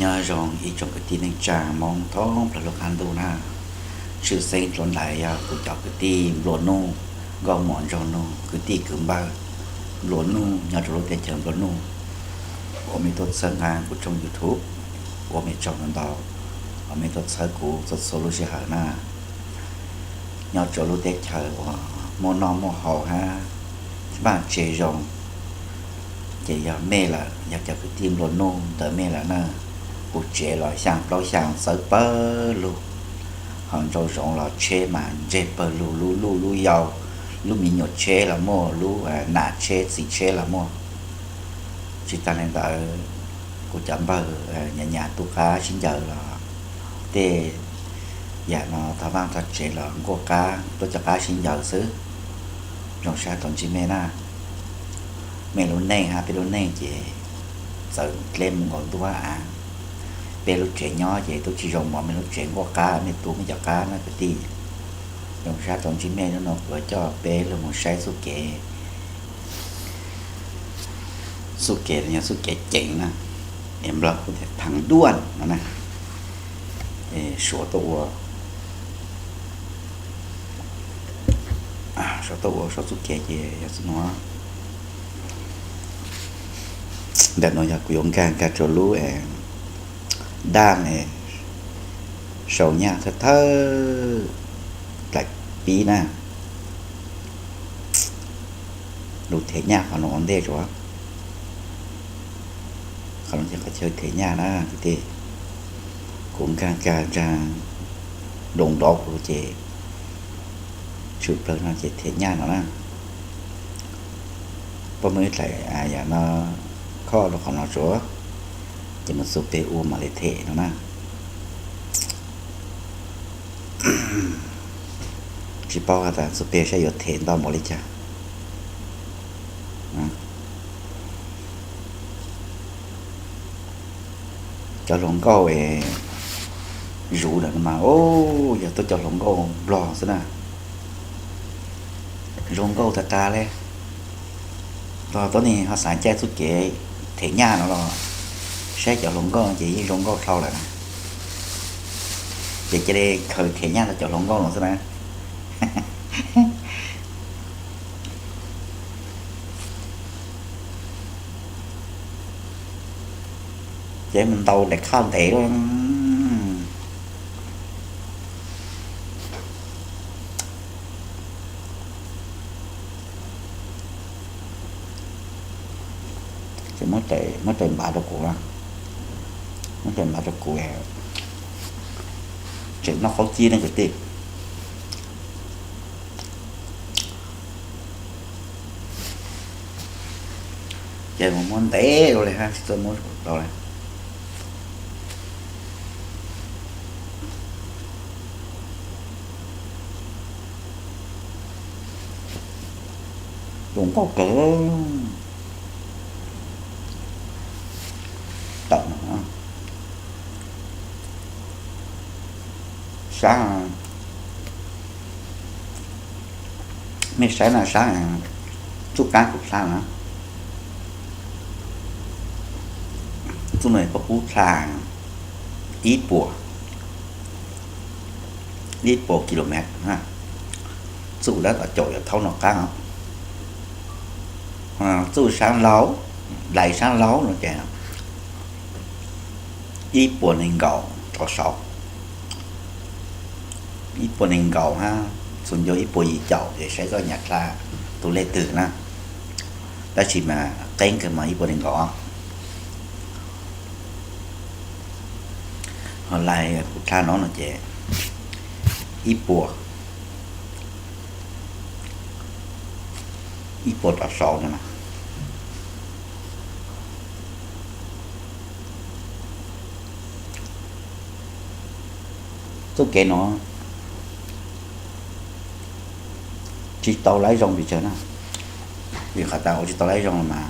Nyob zoo ib tsoom kwv tij neej tsa Hmoob thoob plaws lub qab ntuj na. Tshwj xeeb dua ntais yog kuv cov kwv tij nplua nuj, nkauj muam nraug nus, kwv tij kwv npawg nplua nuj nyob rau lub teb chaws nplua nuj uas mej tuaj txhawb nqa kuv tshooj YouTube, ua mej tsaug ntau ntau uas mej tuaj txhawb kuv txhua txhua lub sij hawm na. Nyob rau lub teb chaws uas muaj noj muaj haus hab npaj tsev zoo, ces yog mej lawm, yog cov kwv tij nplua nuj ntawm mej lawm na. Kuv tsev los xyaa plaub xyaa txawv pawg lug, ho nraum zoov los tsheb mas ntseg pawg lug, lub luj lub yau, lub me nyuam tsheb los muaj, lub nam tsheb txiv tsheb los muaj. Tsis tas li ntawd, kuv cov npawg nyam nyam tu qab sib ncaws los tej yam no thov vaaj thov tsev los nkuaj qab tuaj cov qab sib ncaws xwb. Zoo sab tau ntsib mej na. Mej lub neej hab peb lub neej ces txawv dleb mus nkaus ntuj hab av. Peb lub tsev nyob ces tub tsis zoo mov, mej lub tsev nkuaj qab, mej tu mej cov qab na kwv tij. Zoo sab tau ntsib mej, hnub no kuv coj peb lug mus saib txuj kev, txuj kev yog txuj kev ceev na, es nplog hu tias thaj duaj no na. Suav tuaj ua, suav tuaj ua, suav txuj kev ces yog txuj no. Ntawm no yog kuv yuav nkag nkag rau lub daj es sau nyaj thawj thawj dlaim pib na. Lub them nyaj qhov no ua ntej tsuav, qhov no ces qhov chaw them nyaj na kwv tij. Kuv nkag nkag nraag doo nrov kuv ces tshwm plawg no ces them nyaj no na. Puab muaj ib dlaim yam no khoj rau qhov no tsuav, ces mus txug peg ua mam li them no na. Tsis paub has tas txug peg saib yuav them ntau npaum li cas. Cov hluas nkauj es zuv ntawm no mas, yog tuab cov hluas nkauj nplog xwb na. Zoo nkauj tag tag li. Tog tuab neeg ho xav caij txuj kev them nyaj no los saib cov hluas nkauj ces yeej zoo nkauj dhau lawm na. Ces cia li khaws them nyaj rau cov hluas nkauj no xwb na. Ces mus ntaus daim khaj ntev. Ces muab daim npav rau kuv, muab daim npav rau kuv, tseem noj qaub cib ne kwv tij. Ces mus muab ntev rau li hab tsis txawj muab rau li. Zoo nkauj kawg. Tawm no, sab, mej saib na sab, txuj kab kuv dlha na, txuj no puab pub dlha ib puas, ib puas kilomev, txuj dab tom caum yuav thaub no qab. Txuj sab laug, dai sab laug no ces ib puas nees nkaum rau saud, ib puas nees nkaum hab txhua ncua ib puas yim caum ces saib koj nyam dlha tus lej twg na. Tab sis mas qeeb kawg mas ib puas nees nkaum. Ho lais kuv dlha no no ces ib puas, ib puas rau saud no na. Txuj kev no tsis tau laib zoo pes tsawg na, vim qhov tas ua tsis tau laib zoo mas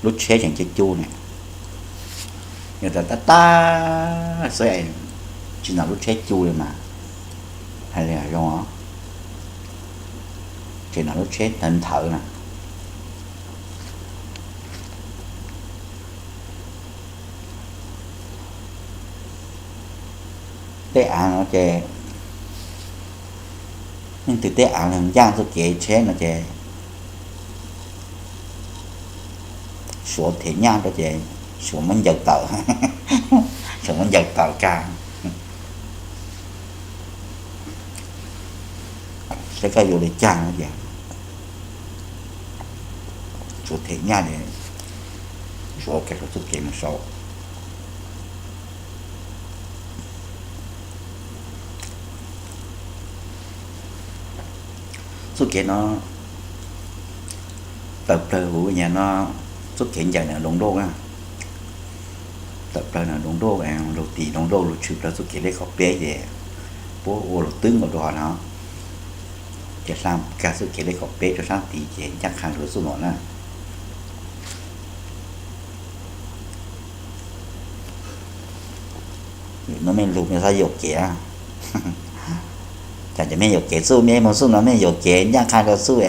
lub tsheb tseem cua cua ne. Yog tas tab tab xwb tsis nom lub tsheb cua li mas hais li zoo os, tseem nom lub tsheb ntawd nthawv na. Tej av no ces, leej twg tej av los ncaj txoj kev tsheb no ces Suav them nyaj rau ces Suav muab ncaws tawm, Suav muab ncaws tawm kag. Saib koj yuav li cas no ces Suav them nyaj ces Suav ua kiag rau txoj kev mus saud. Txoj kev no tawm plaws huv nyab no, txoj kev ncaws na Loos Doj na, tawm plaws na Loos Doj, luag tis Loos Doj luag tshwm plaws txoj kev lej kaum peb ces puab ua luag twb nkaus rau hov no, ces hla kag txoj kev lej kaum peb rau sab tid ces ncaj qha rau txoj no na. No mej lug mej txhob yuam kev, cas cov mej yuam kev txuj, mej mus txuj no mej yuam kev ncaj qha rau txuj,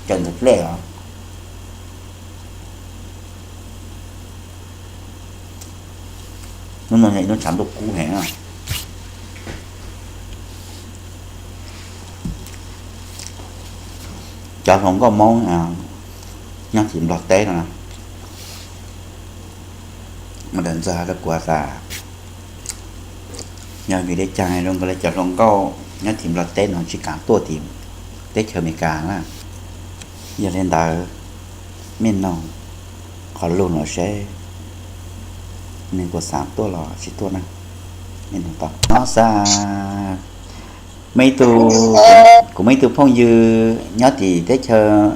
cov ntug plej os. Hnub no yog ib hnub tshav ntuj kub heev. Cov hluas nkauj Hmoob nyob tim Nplog teb no, mas daws ntxawg rau kuv tas, yog vim li cas zoo nkaus li cov hluas nkauj nyob tim Nplog teb no tsis kam tuaj tim teb chaws Amelikas na. Yog li ntawd, mej noog qhov lus no seb nws puas xav tuaj los tsis tuaj na. Mej noog tau no xav. Muaj ib tug, kuv muaj ib tug phooj ywg nyob tim teb chaws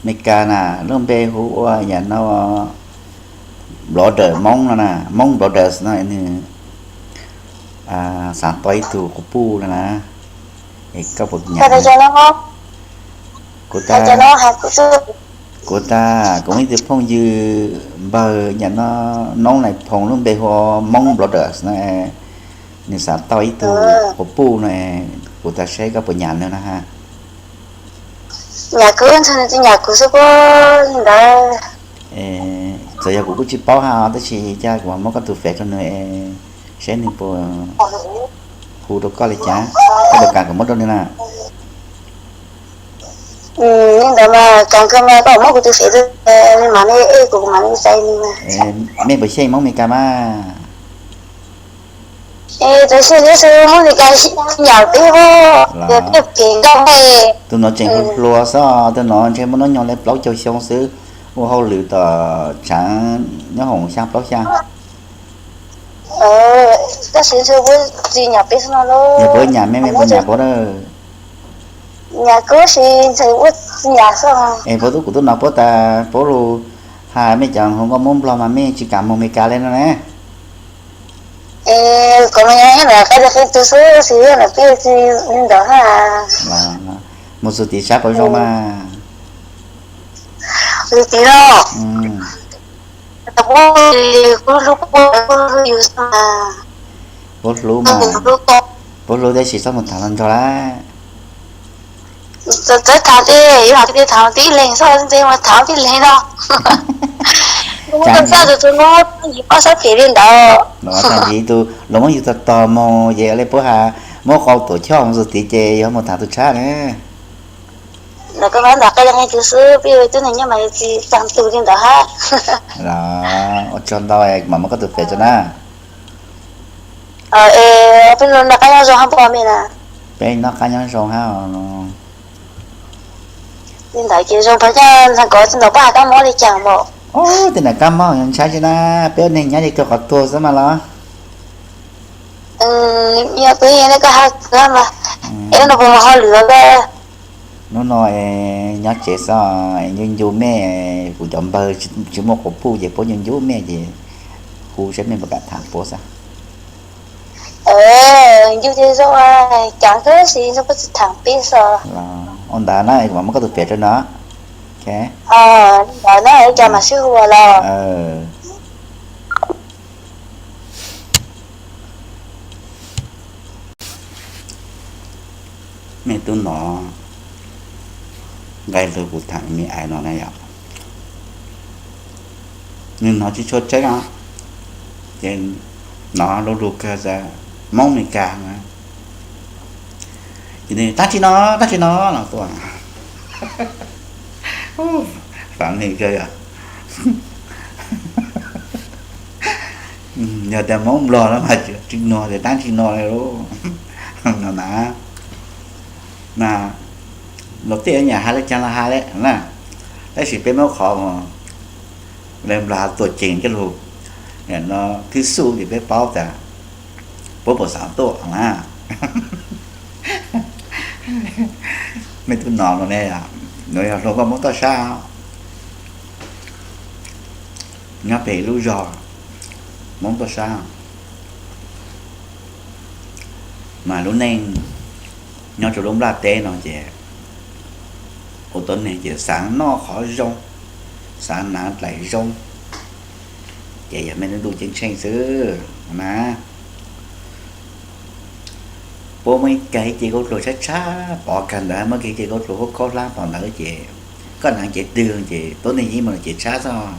Amelikas na, lub npe hu ua yam no Blogger Hmoob no na, Hmoob Bloggers no, nws xav tau ib tug quas puj no na, es koj puas nyiam? Kuv tas, kuv tas, kuv muaj ib tug phooj ywg npawg yam no, Noob Nais Phoo, lub npe hu ua Hmoob Bloggers no, nws xav tau ib tug quas puj no, kuv tas seb koj puas nyiam nws na ha. Nyiam kuv, ntshe nws tsis nyiam kuv xwb pob li ntawd. Txawm yog kuv kuj tsis paub ha, tab sis cas kuv muab koj tus Face rau nws, seb nws puas hu rau koj li cas, koj puas kam kuv muab rau nws na? Li ntawd mas kam kawg mas koj muab kuv tus Face rau, mam li ej kuv mam li xaiv nws. Mej puas xyeej Hmoob Amelikas mas? Tab sis Hmoob Amelikas tsis nyiam peb, peb phem nkauj. Tus no tseem hluas xwb, tus no ntshe muaj hnub nyoog li plaub caug xyoo xwb, ua hauj lwm tom tshav nyob hoom xya plaub xya. Tab sis ntshe puab tsis nyiam peb xwb no lauj. Yog puab nyiam mej, mej puas nyiam puab na? Nyiam kuv sis ntshe puab tsis nyiam xwb. Es puab tub, kuv tub no puab tas puab lug has mej cov hluas nkauj Hmoob Nplog mas mej tsis kam mus Amelikas li no ne. Es kom no nyob nram qab qhib tus xwb sis nram peb tsis li ntawd ha. Mus xwb tim sab puas zoo mas? Xwb tim no. Puab hlub, puab hlub yus xwb mas. Puab hlub mas, puab hlub tab sis txhob mus tham hluas nraug lawm. Txawm thaum twg yuav hais tias tham tib leeg, txhob ntse mus tham tib leeg no. Kuv txawm txaj tus tus no, yus pab sab phem li ntawd. Thaum ntxiv tus los muab yus tog tog mus ces li puab has, muab qau tuam choj mus xwb tid ces yog mus tham tus tshab na. Ntawm koj nram qab yog nqi tus xwb, peb twb neeg nyob mas tsis txaj tus li ntawd hab. Los ua tsaug ntau, mam muab koj tus Face tso na. Es peb noj qab nyob zoo hab npog mej na. Peb noj qab nyob zoo hab. Li ntawd ces zoo pab coj ntxhee kov tsis ntawd pab has kab mob li cas npaum. Tej nram kab mob ntshai tsis na, peb ua neeg nyob li kawg qhov tuag xwb mas los. Yog kuv yeej li koj has mas, es no puas mus hauj lwm os? Hnub no nyob tsev xwb, ncu ncu mej, kuv cov npawg tsis muaj quas puj ces puab ncu ncu mej ces hu saib mej puas kam tham puab xwb. Ncu ces zoo, cas kawg sis zoo kawg tsis tham peb xwb. Ua ntawd na, kuv mam muab koj tus Face rau no. Ntawd na, cas mam sib hu los. Mej tub no nqe lug kuv tham me ais no na yom, nws hnov tsis tshua tseeb os, ces hnov lug lug kawg xwb. Hmoob Amelikas na, ces nws tab tsis no, tab tsis no no tuaj. Fam nws kawg yom. Yog tias Hmoob Nplog no mas tsis no tias tab tsis no li lauj. No na, mas luag tej nyam hais li cas los hais li na, tab sis peb muab qhov uas Nplog has tuam ceeg coj lug no thwb xuj ces peb paub tas puab puas xaav tuaj na. Mej tub no no ne, nuav yog hluas nkauj Moob Toj Sab, nyob peg ib lub zog Moob Toj Sab, mas lub neej nyob rua lub nplaj teb no ces ua tau neeg ces xaav noj qhov zoo, xaav hnav dlaim zoo, ces yog mej lub ntuj ceeb tsheej xwb na. Puab muaj ib kag ib ce kaub dluag tshab tshab pov kag ntawd, muaj ib kag ib ce kaub dluag huab khaub hlab pov ntawd ces koj hnav cev twg ces tuab neeg yeej muaj lub cev tshab xwb,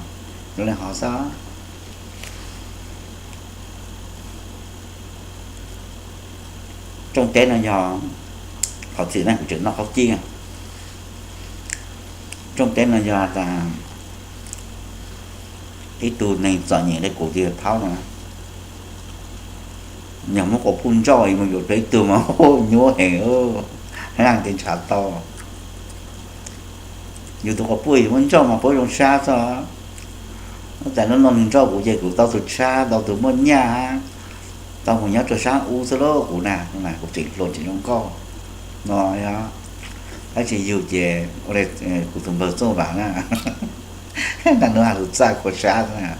lub neej hov xwb. Rooj teb no yog, qhov txhim na kuv tseem noj qaub cij. Rooj teb no yog tas ib tug neeg txom nyem li kuv tis thaub no, yog muab quas puj ntsauj mus yuav dua ib tug mas nyuaj heev, laaj tes ntshav tau. Yug tus quas puj yug muab ntsauj mas puab zoo sab xwb. Tab sis lub no nws ntsauj kuv ces kuv tau tus tshab, tau tus muaj nyaj, tau mus nyob rua sab ub xwb lauj kuv na, kuv tseem hluas tseem zoo nkauj no. Tab sis yug ces ua li kuv tus npawg Txooj Vam na, naj nub has lug txaj kua sab xwb na,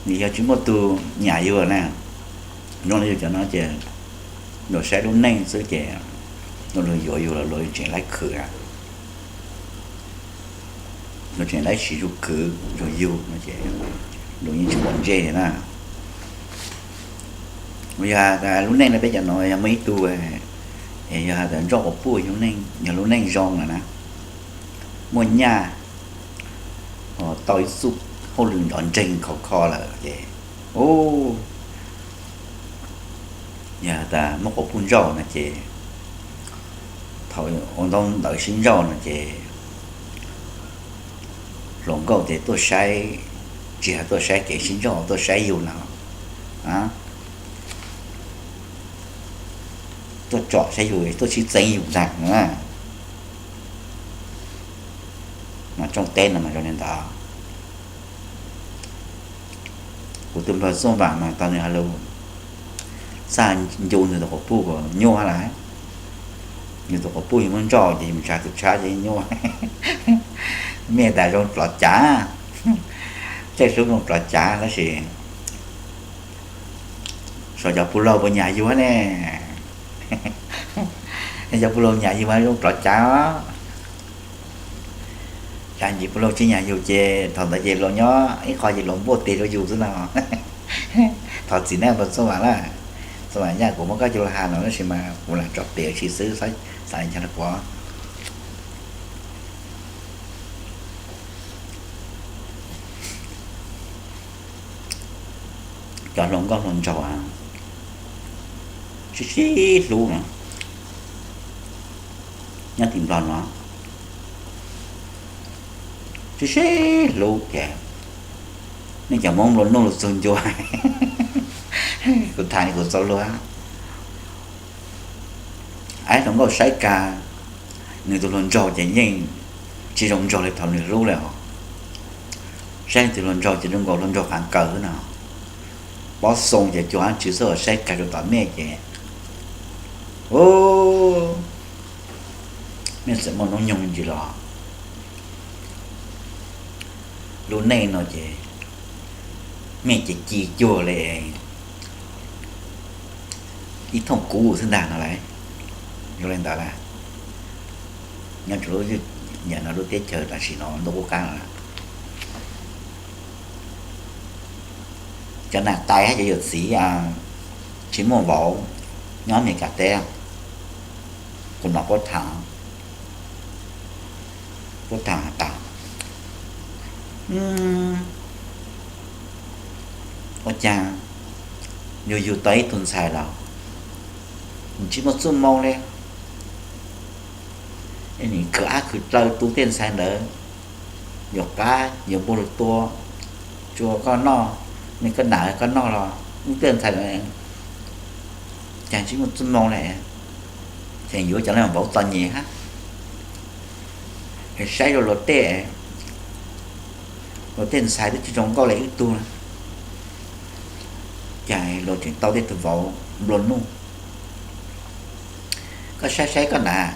nws yog tsis muaj tug nyam yug na. Zoo li yug cov no ces luag saib lub neej xwb ces luag yuav yug los luag tseem laib khwv, luag tseem laib siv zug khwv zug yug no ces luag yeej tsis pom ntsej na. Yog lub neej no peb cov no yog muaj ib tug, yog has tas ntsauj quas puj yog lub neej zoo lawm na, muaj nyaj, tau ib txuj hauj lwm nrov nreeg khov kho lawm ces, yog tas muab quas puj ntsauj no ces, thaum ua ntaub ntawv sib ntsauj no ces hluas nkauj ces tuaj saib, tsis yog tuaj saib kev sib ntsauj, tuaj saib yug no, tuaj tsom saib yug, tuaj sib txeeb yug ntag na. Mas rooj teb no mas zoo li ntawd. Kuv tus npawg Txooj Vam mas tau nws has lug txaj ncu nws tus quas puj nyuaj lawm. Nws tus quas puj yug muab ntsauj ces yug mus tsa tus tshab ces nyuaj. Mej tas zoo plov cav, tej hlub zoo plov cav tab sis saib cov puj laug puas nyam yug ne. Cov puj laug nyam yug mas zoo plov cav. Tsav ntsis puj laug tsis nyam yug ces thaum ntawd ces luag nyob ib qho ces luag npuaj teg rau yug xwb no. Thov txim nawb npawg Txooj Vam na, Txooj Vam yaj kuv muab koj coj lug has no tab sis mas kuv lam tso pem ua si xwb, xav li cas los puav. Cov hluas nkauj hluas nraug sib sib hlub no, nyob tim Nplog no sib sib hlub ces nej cov Hmoob Nplog nuj lug txug ncua, kuv tham li kuv txoj lug. Aib hluas nkauj saib kag nws tus hluas nraug ces yeej tsis zoo nraug li thaum nws hlub lawm os. Saib nws tus hluas nraug ces zoo nkaus hluas nraug qaav kaws xwb no. Pob xoo ces cuag dab tsi xwb, saib kag rau tom mej ces, u, mej txawm muaj hnub nyoog ntsis los lub neej no ces mej ces ci cuag li ib thooj kub xwb ntag no lauj. Zoo li ntawd na, nyob rau lub, nyob no lub teb chaws tam sim no ntuj qub qab no, cov nam tais hab cov yawm txiv tsis muaj vauv nyob Amelikas teb, kuv hnov puab tham, puab tham has tas, ua cas Yug yug tau ib tug ntxhais los nws tsis muaj txuj moo li, nws khwv ab khwv raws tu tej ntxhais ntawd, yuav qab yuav npua lug tua, tsuas koj noj, nej koj nam koj noj los wb tej ntxhais ntawd cas tsis muaj txuj moo li. Ces yuav cov no vauv txom nyem hab, saib rau luag tej, luag tej ntxhais twb tsis zoo nkauj li wb tug, cas luag tseem tau tej tug vauv nplua nuj. Koj saib saib koj nam,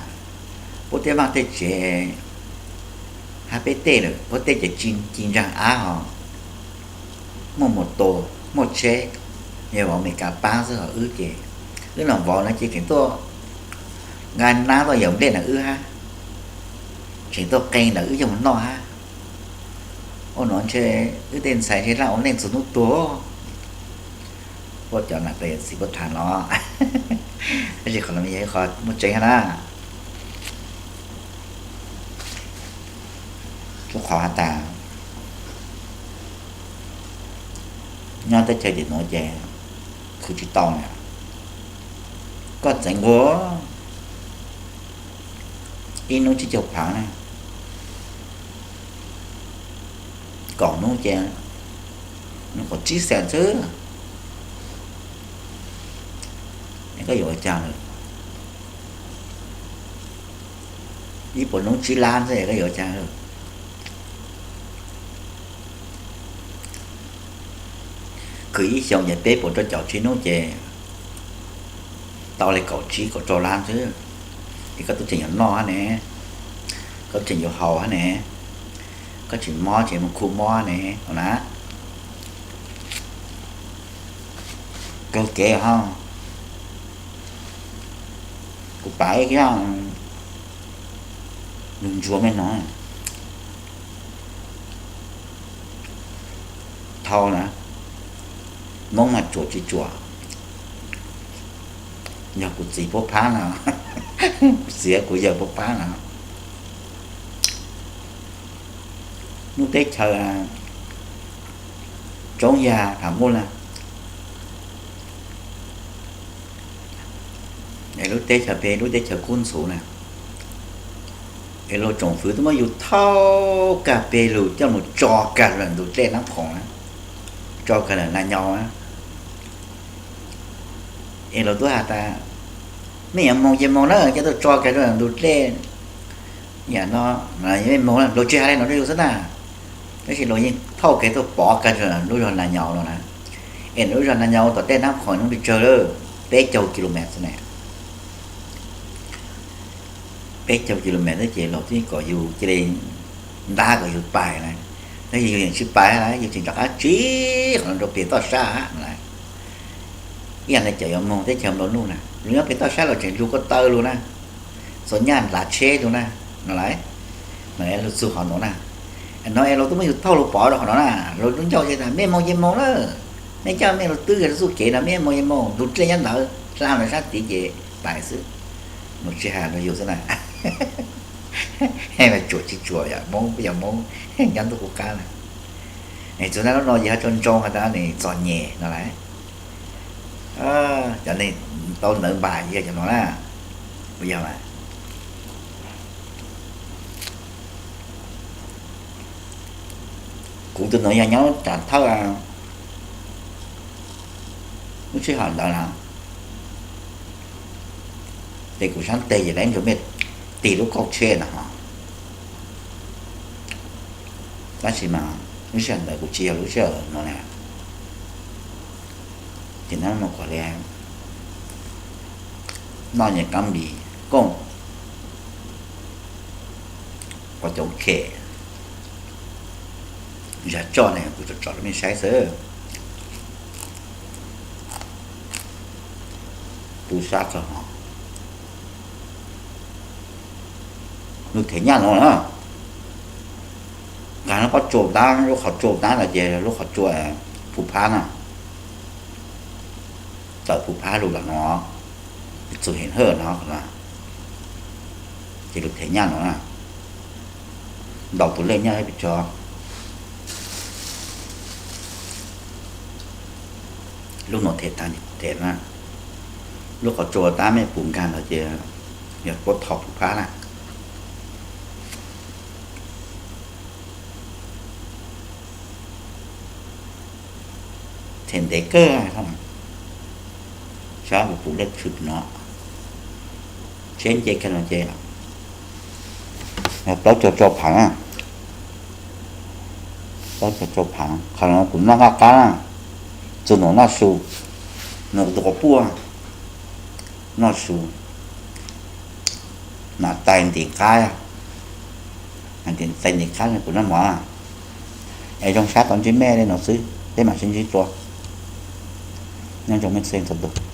puab tej vaaj tej tsev hab peb tej lawm, puab tej ces ci ntsaag ab hos, muaj motor, muaj tsheb, yog vauv Amelikas paab xwb, hos wb ces, wb los vauv no ces tseem tuaj nqa nab tuaj yaum nplej ntawm wb hab, tseem tuaj qee ntawm wb coj mus noj hab. Ua no ntshe wb tej ntxhais ntshe laj ua neej txug nub tuag. Puab cov nam txiv puab tham los, tab sis qhov no yog ib qho muaj tseeb hab na. Lub qhov has tas, nyob teb chaws tim nuav ces khwv tsis tau na, koj txeev nquag ib hnub tsib caug phaav na, kaum hnub ces nws kaum tsib xees xwb, koj yuav ua caag lawm? Ib puas hnub tsib lab xwb koj yuav ua caag lawm? Khwv ib xyoos ces peb puas rau caum tsib hnub ces tau li kaum tsib kaum rau lab xwb. Es koj tub tseem yuav noj hab ne, koj tub tseem yuav haus hab ne, koj tseem mob tseem mus khu mob ne, no na. Kawg kev hos, kuv pav ib zaj ntsuag mej no, thau na, Moob mas tsuam tsis tsuam, yog kuv txiv puab phab no, kuv txiv kuv yawg puab phab no. Lub teb chaws Tsoob Yag Tham Muj na, es lub teb chaws pem lub teb chaws kub ntxhuv na, es luag tsoom fwv twb muab yug thauj kag peg lug coj mus tso kag rau ntug dlej Nab Khoom na, tso kag ntawm Nas Nyaus na. Es luag twb has tas, mej yuav moog ces moog na, coj tuaj tso kag rau ntug dlej. Yam no, mej moog, luag tsis has li no rau yug xwb na, tab sis luag yeej thauj kev tuaj pov kag rau lub zog Nas Nyaus no na. Es lub zog Nas Nyaus tom tej Nab Khoom nuj pes tsawg lawm, peb caug kilomev xwb ne. Peb caug kilomev xwb ces luag twb kom yug cia li ntab kom yug pais na. Tab sis yug yeej tsis pais na, yug tseem rov qab tsiv qhov no rau pem toj sab na. Ib yam li cov yuav moog teb chaws nplua nuj na, luag nyob pem toj sab luag tseem lug ko taw lug na, txhua nyaj ntav tsheb lug na, no lawm. No es luag txug qhov no na, no es luag twb muab yug thauj lug pov rau qhov no na, luag lub ncauj ces tas mej moog ces moog na, mej coj mej lug twb yog lub txuj kev no, mej moog ces moog, ntug dlej nyob ntawd, hla ntawd sab tid ces pais xwb, luag tsis has rau yug xwb na. Mas tsuam tsis tsuam, yog Moob yog Moob nyob ntuj qub qab na. Txug naj lub no ces ho tso ntsoo has tas nws txom nyem no lawm. Cov neeg tau ntawv npas yog cov no na, puas yog mas? Kuv tus no yog nyob Tsam Thawj, lub sij hawm ntawd na, ces kuv sab teg ces lawv ntsuas mej tig lub kauj tsheb no ho, tab sis mas lub sij hawm ntawd kuv tsis yog lub sij hawm no na. Ces nab no kuv li noj nyuag kab npis kooj, ua cov khem zag tsoj ne kuv tsom tsom rau mej saib xwb. Tub sab txog ho lug them nyaj no na, nkag no pob tsua tab, lub qhov tsua tab no ces lub qhov tsua Phu Phab na, tawm Phu Phab lug los no, txug Hem Hawj no, ces lug them nyaj no na, ntaus tus lej nyaj pes tsawg. Lub no them tag, them na. Lub qhov tsua tab mej pum nkag no ces yog puab tho pum phab na. Them ntev kawg, sab pum lej tshwm no, tsheb nce kag no ces plaub caug rau phav na. Plaub caug rau phav, qhov no kuv noj qab qab na. Txug num noj su, num tus quas puaj noj su, nam tais ntim qab, tais ntim qab kuv noj mov. Es zoo sab tau ntsib mej le no xwb, peb mam sib ntsib dua. Nyob zoo mej txhua leej txhua tus.